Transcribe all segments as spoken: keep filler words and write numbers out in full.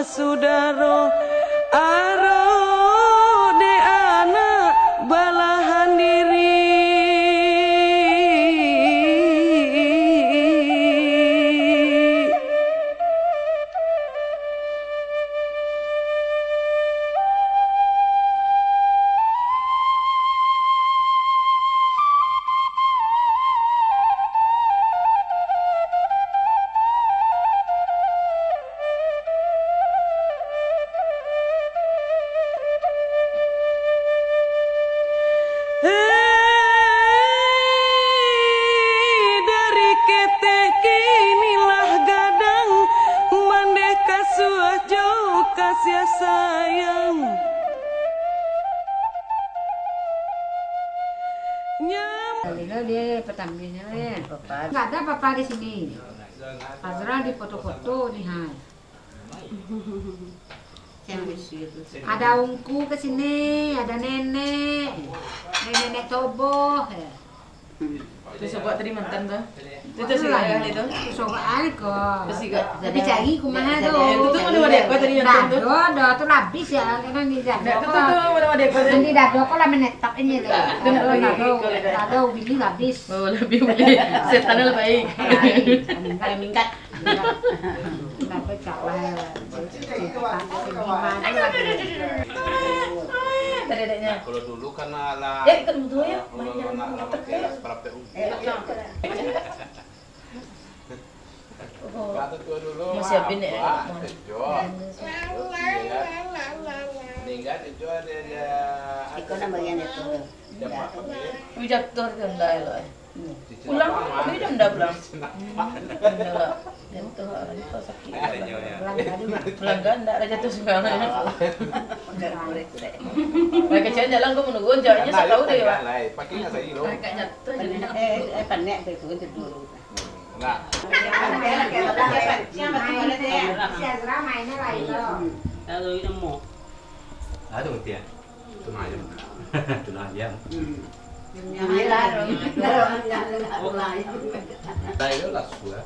Sudaro, aro dek anak balahan diri. Hei, dari ketek kini lah gadang, mandeh kasuah jo kasiah sayang. Nyam- Kali lo dia petambihnya, eh. Nggak ada papa di sini. Azra di foto-foto nih, hai. Ada ungku ke sini, ada nenek, nenek-nenek toboh, ya. Tu sobat tadi mantan tu. Tu, tu si Ayah ni tu. Tu sobat ai ko. Tu si Kak. Tapi cari kumaha tu. Eh, tu, tu mana wadah kau tadi mantan tu? Dah, dah, tu lah habis ya, karena ni dah. Dah, tu, tu, tu mana wadah kau tadi? Nanti dah, dah kau lah menetap ini lah. Dah, dah, dah, dah, dah, dah, bini lah habis. Oh, lebih bini. Setan lah baik. Baik. Minggat. Kalau dulu kan lah, eh, kan betul ya, kalau main nak dalam kelas, berapa uji. Kata tua dulu, masih mah, abin, eh, apa, kejot. Iya. Meninggal kejot, dia, dia. Iko nang bagian itu. Jatuh tu ndai lo, eh. Pulang, tapi jam dah pulang. Jam dah lah. Jatuh, ah, sakit. Pulang kan, ndak ada jatuh sembarang. Mereka jalan, jalan, kau menurun, jalannya saya tahu deh, Pak. Mereka jatuh, jadi. Eh, eh, panek tu, itu dulu. Nah. Siapa tu? Siapa tu? Lalu ini mau. Aduh, Tia. Tulang ayam. Tulang ayam. Hmm.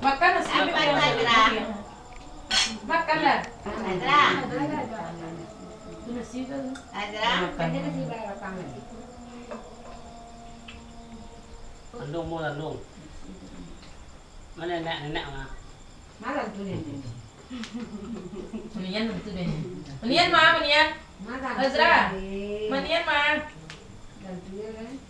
Makan nasi. Makan lah. Azra. Azra. Makan. Andung mo, andung. Mana nenek-nenek mah? Malam tu nenek. Manian tu deh. Manian, Ma, manian. Malam Azra. Tu, deh. Manian, Ma. Malam tu, ya, kan?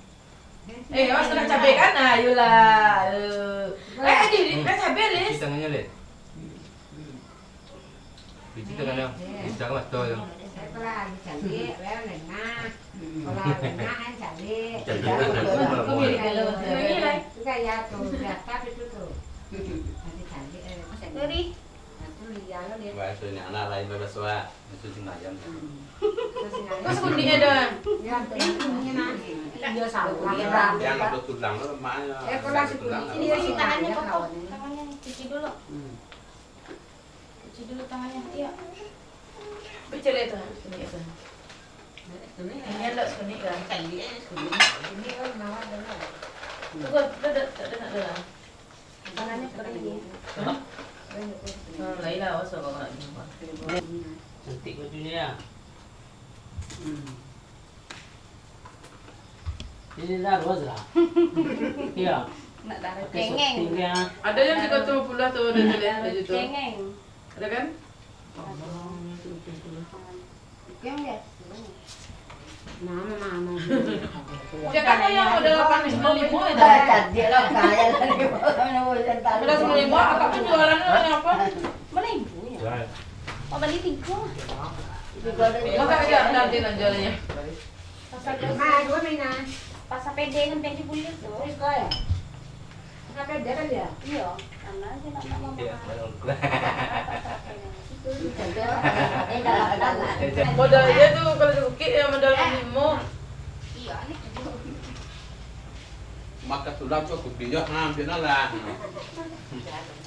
Eh, awas kena cabai kan? Nah, ayolah. Eh. Wah. Eh, di, di, kan cabai, Lis. Cuci tangannya, Lis. Cuci tangannya. Cuci tangan, Mas, tuh, ya. Saya pernah lagi cabai, saya lengah. Kalau lengah, kan cabai. Cabai. Kalau lengah, kan cabai. Itu kan ya, tuh, biasa itu tuh. Nanti cabai, eh, cabai. Ngeri. Bahaso ni anak lain bahaso, ah. Bahaso Singayam. Terus ini ada. Yang ada tulang tu lemaknyo. Eh, kalau ada tulang, ini tangannya kotor. Tangannya cuci dulu. Hmm. Cuci dulu tangannya. Iya. Baca lah itu, sunyi itu. Ini ada sunyi kan? Ini kan mawar dulu. Tunggu, ada, ada, ada, ada. Tangannya kering. Hah? Hmm, lain lah, awas kalau nak jumpa. Cantik bajunya, ya. Hmm. Ini dah rose lah. Iya. Nak darah cengeng. Pakai shorting, ya. Ada yang tiga ratus lima puluh tu, ada tulis baju tu. Cengeng. Ada kan? Cakap yang modal lapan sembilan lima itu. Ah, cantik lah, kaya lah dia. Modal sembilan lima, akak pun jualan apa? Mana ibu ya? Oh, beli tiga. Masa kerja nanti nak jualnya? Pasal dua. Pasal pede kan pede bulir tu. Terus kau ya? Kenapa dia kan dia? Iya, karena aja nak nama mahal. Modal dia tu kalau di bukit ya modal limo. Iya, ni. Maka tulang tu aku beli, ha, biar lah.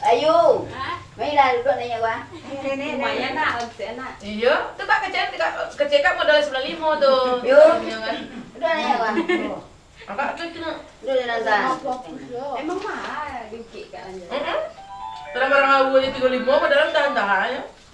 Ayo. Hah? Mailah, duduk nanya gua. Lumayan nak, onsen nak. Iyo, tu kak kecek, kak, kecek kak modal sembilan limo tu. Yo. Iyo kan? Duduk nanya gua. Akak tu kena. Duduk di lantai. Emang mahal di Bukit Kak Lanjut. Heeh. Barang-barang awu aja tiga limo, modal tahan-tahan ya.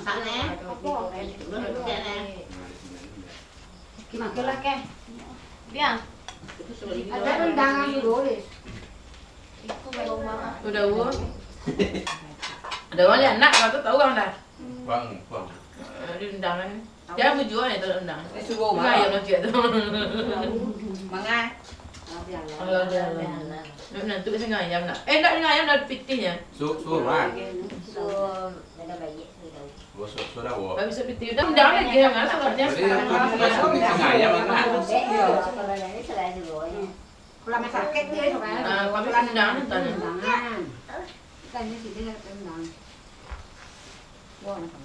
masak ni. Apo? Duduk ni. Makan lah, Keh. Biang. Ado undangan dulu, Lis. Itu baru mama. Udah, Bu. Ada orang lihat anak, kau tu tahu orang dah. Bang, bang. Eh, diundang kan. Dia bujur kan, tak undang. Disuruh marah. Ayam lagi tu. Mangai. Kalau dia, dia. Nak, nak tu kasi ayam nak. Eh, nak dengan ayam dah pitihnya. Su-, suruh, ah. Su-, Suruh, su-, suruh dah, Bu. Habis pitih dah undang lagi, kan, suruhnya. Jadi, kasi ayam, kan. Kalau main sakit dia tu kan. Ah, kami undang, tanya. Undangan. Tanya sih, dia nak undang. Wah, macam.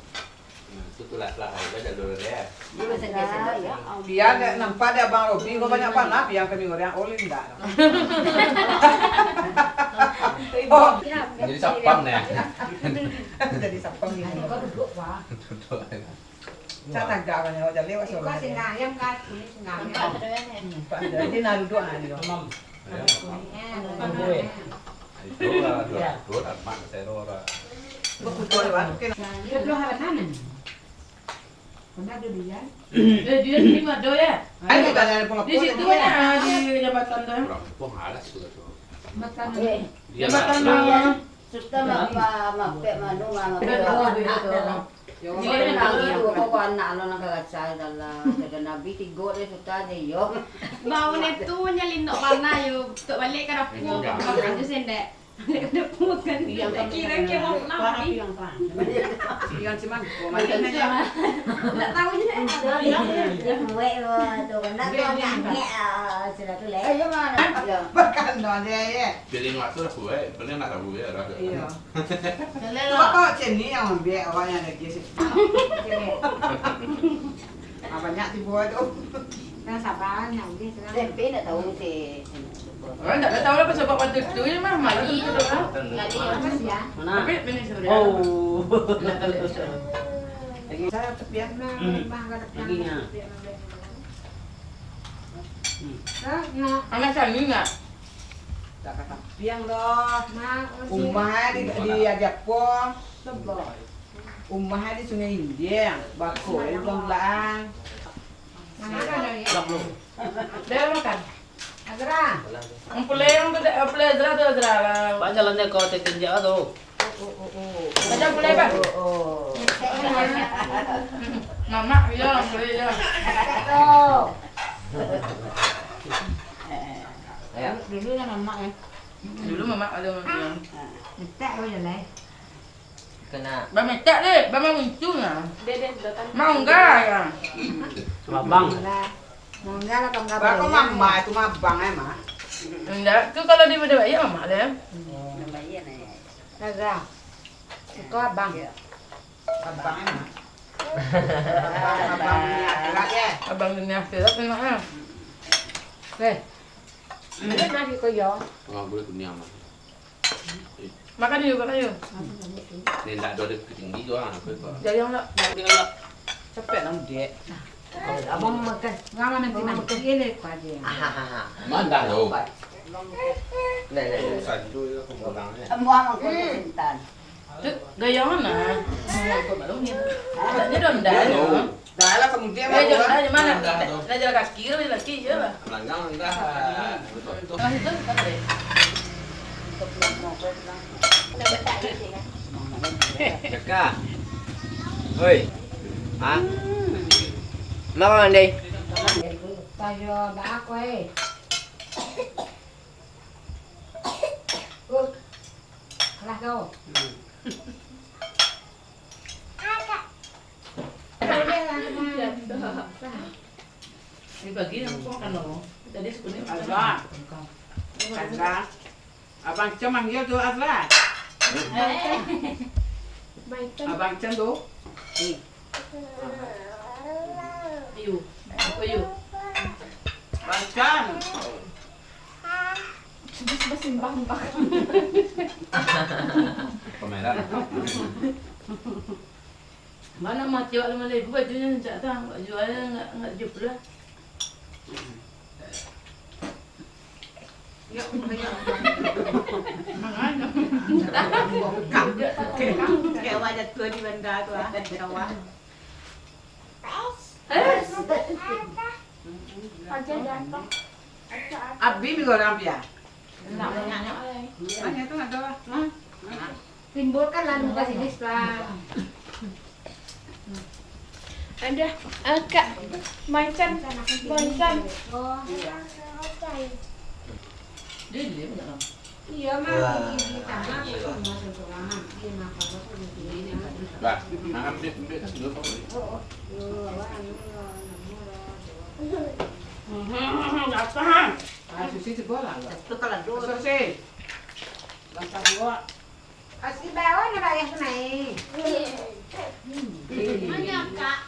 Nah, itu tu lah, lah, lah, dah dulu dia. Dia macam biasa, ya. Dia dek nampak dek Abang Robi, kok banyak panah, yang kami goreng, oleh ndak? Oh. Jadi sapam ni. Jadi sapam ni. Kau duduk, Pak. Duduk. Cak tagak kan, awak jaleh, awak. Iko sorang. Singayam kan, kulit singayam. Nampak tu, kan, ya? Hmm, nampak tu. Jadi, nah, duduk, nah, dia. Tamam. Ya. Kulit, eh, tamam, eh. Itu lah, dua ratus, amat, saya dua ratus. Betul, Wan. Oke, nah. Dia belum ada tanah. Pernah ada dia? Eh, dia ni mah ada, ya? Ayo, kita ada pengepul. Di situ, ya, di jambatan tu. Orang pun alas juga tu. Jambatan. Eh. Dia jambatan lah. Sudah mah, mah, mah, pek manu, mah, mah, pek manu, mah, pek manu. Yo, ini kan lagi, aku kok anak lo nang kagacai dalam, jaga Nabi tigo deh, sudah deh, yo. Bau ne tu, nyalin dok panah, yo. Tok balik ka dapur, makan tu sendek. Balik ka dapur, makan. Kira-kira mau kenapa, Bi? Yang cuman, oh, macam ni. Ndak tahu je. Muek lo tu, nak tu ngangek, ah, sudah tu leh. Ayo, mana? Makan dong dia, ye. Pilih waktu lah, kuat. Paling nak tahu, ya, lah. Iya. Sebab kau ceni yang ambil awak yang lagi sih. Ah, banyak tibo tu. Nah, sabar, nah, ulih tu lah. Tempe ndak tahu si. Orang ndak tahu lah pasal buat waktu tu, ya, mah, malu tu lah. Jadi, makasih, ya. Mana? Tapi, ini sebenarnya. Oh. Ndak tahu, ya. Saya tepian, nah, mah, nggak tepian. Lagi, ya. Hmm. Nah, nah. Anak saya ni nggak? Tak kata piang doh. Nah, masih. Umah di, di Ajapo. Sebab. Umah di Sungai India. Bako, eh, bulan-bulan. Mana ada, ya? Dah makan? Azra. Yang pulang tu, eh, pulang Azra tu, Azra lah. Pak, jalan dia kau tetinjak tu. Macam boleh, Bang? Mamak, iyo, boleh, iyo. Dulu lah mamak, eh. Dulu mamak ada orang bilang. Mintak kau je lah, eh. Kena. Bang mintak deh, bang muncul lah. Dia, dia sudah kan. Mau enggak ya? Abang. Mau enggak lah, kalau enggak. Bang, kau boleh. Mamak itu mah abang, eh, Mak? Enggak, tu kalau dia pada baik, mamak lah. Hmm. Dah baik, nak, ya. Azra. Iko abang. Abang, eh, Mak? Abang, abang dunia akhirat, ya? Abang dunia akhirat, enak, ya? Eh. Ini nasi ko, yo. Oh, boleh dunia, Mak. Makan dulu, makan dulu. Ni ndak ado tinggi tu, ah, apa itu? Jayang ndak? Ndak, ndak. Capek nang, Dek. Abang makan. Ngapa nanti, nanti, ini, Pak Haji. Ahaha. Mana dah tu? Nah, nah, nah. Satu je aku pulang, eh. Semua makan kesintan. Tu gaya mana? Kau baru ni. Dah, dah, dah. Dah lah, kemudian. Eh, jangan, jangan, mana? Dah, dah, dah. Dah jalan kaki tu, jalan kaki je lah. Melanggang dah. Masih tu, tak boleh. Jaka. Oi. Ha? Makan, Dek. Tayo, dak aku, eh. Kok. Alah kau. Hmm. Ini pagi yang kau makan dulu. Tadi sebenarnya Azra. Bukan. Azra. Abang Chan manggil tu, Azra. Eh. Abang Chan tu. Ni. Ayu. Apa Ayu? Bang Chan. Sudah, sudah simbang, Bang. Pameran. Mana mati awak lima ribu, bajunya rancak tu, awak jual nggak, nggak tujuh puluh lah. Kayak wajah tua di banda tu, ah, di sawah. Abi minggu orang pia. Banyak tu ada lah. Timbulkan lalu kasih diskon. Ada, eh, Kak, Macan, Macan. Iya, Mak. Wah. Di, di tanah, di rumah seseorang, di rumah apa tu, di sini, di rumah. Bah, makan, ambil, ambil, ambil, ambil. Oh, oh. Yo, awak anu, yo, anu, yo. Mhm, apa? Ah, susi sebelah lah. Satu kalau dua. Susi. Bangsa dua. Kasih bawa nak bayar tu naik. Mana, Kak?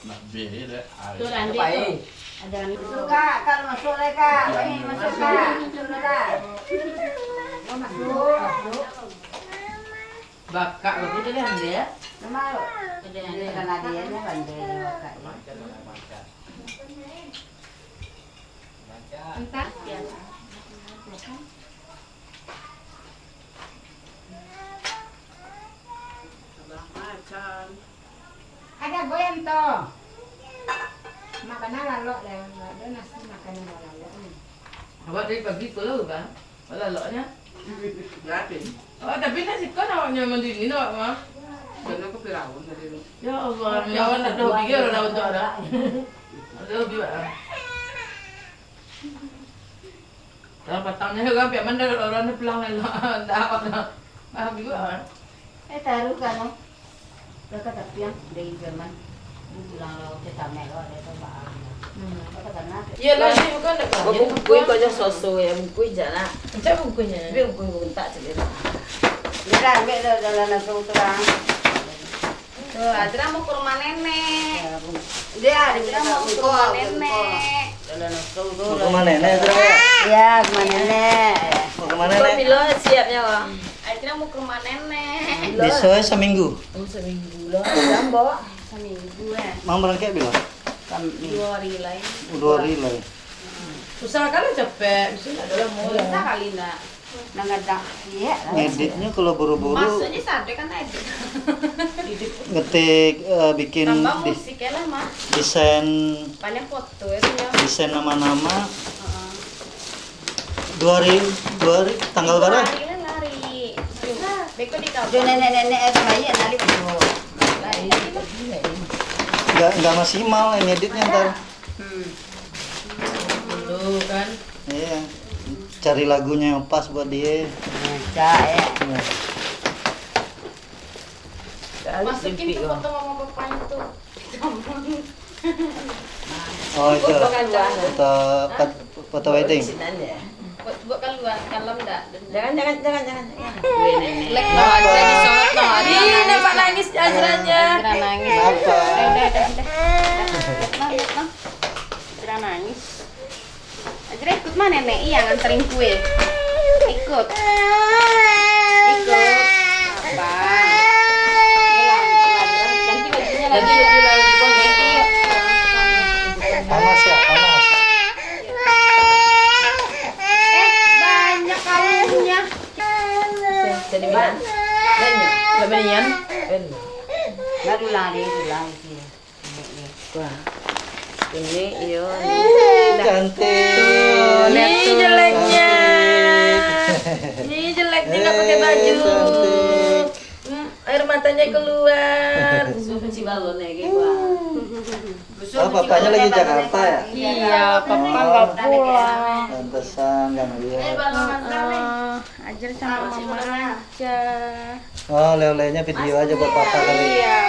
Nak beli dah. Tu Randi tu. Ada Randi tu. Kak, kalau masuk lah, Kak. Baik, masuk, Kak. Masuk lah. Oh, masuk, masuk. Bakak lo tu dah dia. Nama lo? Dia kan ada yang pandai bakak ya. Entah. Ada goyang tu. Mak bana lalok deh, nggak ada nasi makan yang lalok ni. Awak dari pagi tu lah, Bang. Laloknya. Berapa? Awak tapi nasi kan awaknya mandingin awak mah. Dan aku Firaun tadi tu. Ya Allah, ya Allah, tak ada hobi ke orang Firaun tu ada. Ada hobi, Bang. Kalau patang ni orang piak mandar, orang ni pulang elok. Ndak apa. Ah, juga. Eh, taruh kan, oh. Lah ka tapi yang dari Jerman. Pulang lo ke Tamel lo, ada tu, Pak. Hmm. Apa sana? Iya lah, ini bukan dekat. Oh, bungkui kau je soso ya, bungkui je nak. Macam bungkuinya. Tapi bungkui buntak je dia. Dia dah ambil dah dalam nasi tu, Bang. Tuh, Azra mau ke rumah nenek. Dia, Azra mau ke rumah nenek. Mau ke rumah nenek, Azra, ya? Iya, ke rumah nenek. Mau ke rumah nenek? Kok Milo siapnya, Bang? Azra mau ke rumah nenek. Besok ya, seminggu. Oh, seminggu lah. Jam, Bok. Seminggu, eh. Mang berangkat bila? Kami. Dua hari lain. Oh, dua hari lain. Usahakanlah capek, bisa ndak dalam mall. Bisa kali ndak? Nang ada, iya lah. Ngeditnya kalau buru-buru. Maksudnya sadar kan edit. Ngetik, eh, bikin tambah di-, musik ya lah, Mas. Desain. Banyak foto ya, punya. Desain nama-nama. Heeh. Dua hari, dua hari, tanggal berapa? Dua hari lah, hari Jumat. Beko di kampung. Jo nenek-nenek, eh, sama iya, nari beko. Nggak, nggak maksimal ngeditnya ntar. Hmm. Dulu kan. Iya. Cari lagunya yang pas buat dia. Bisa, ya. Iya. Masukin tuh foto mama bapaknya tuh. Oh, itu. Foto keluarga. Foto, foto wedding. Buat, buat keluar, dalam dah. Jangan, jangan, jangan, jangan. Lek no, Azra disorot no. Ih, nampak nangis Azranya. Azra nangis. Kenapa? Udah, udah, udah, udah. Lihat no, lihat no. Azra nangis. Azra ikut mah nenek iya nganterin kue. Ikut. Ikut. Apa? Ganti bajunya lagi. Ganti baju lagi, Bang. Panas ya, panas. Eh, banyak kalungnya. Jadi, Bang. Banyak. Udah mendingan? Baru lari pulang sih. Wah. Ini, iyo, ini. Cantik. Tuh, lihat tuh. Ini jeleknya. Ini jelek, dia nggak pakai baju. Eh, cantik. Hmm, air matanya keluar. Susu kecil balon ya, kayak gua. Oh, papanya lagi Jakarta ya? Iya, papa nggak pulang. Pantesan nggak ngeliat. Heeh. Jadi sama mama aja. Oh, oleh-olehnya video aja buat papa kali. Iya.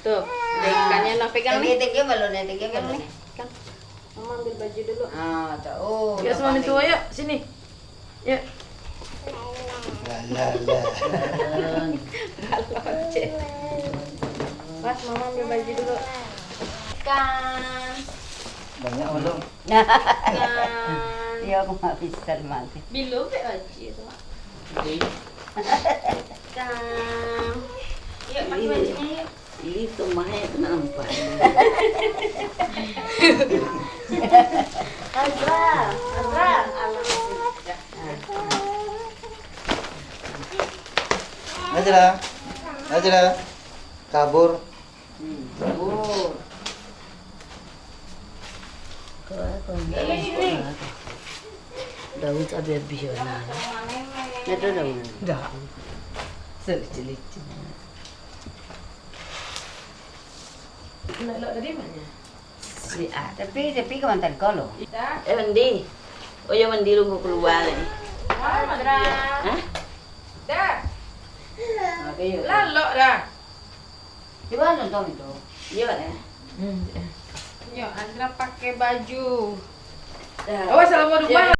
Tuh, ada ikannya, nah, pegang nih. Thank you, thank you, balon, thank you, balon. Pegang. Mama ambil baju dulu. Ah, tak. Oh, yuk, sama itu, yuk, sini. Yuk. Lah, lah, lah. Balon, cek. Pas, mama ambil baju dulu. Kan. Banyak, belum? Kan. Iya, aku nggak bisa mati. Belum, Dek, baju itu, Mak. Oke. Kan. Yuk, pakai bajunya, yuk. Ini tuh, Mak, ya, kenapa? Azra, Azra, alah. Azra, Azra, kabur. Hmm. Oh. Daun tu habis-habis warna. Ada daun? Dah. Selicin-licin. Nak elok tadi maknya? Si, ah, tapi, tapi ka mantan kau lo. Eh, mandi. Oh, ya, mandi, tunggu keluar ni. Ah, mandi. Hah? Dah. Lalok dah. Cuba nonton itu. Iya, Pak, ya. Hmm, ya. Yo, Andra pakai baju. Dah. Awas, salah rumah.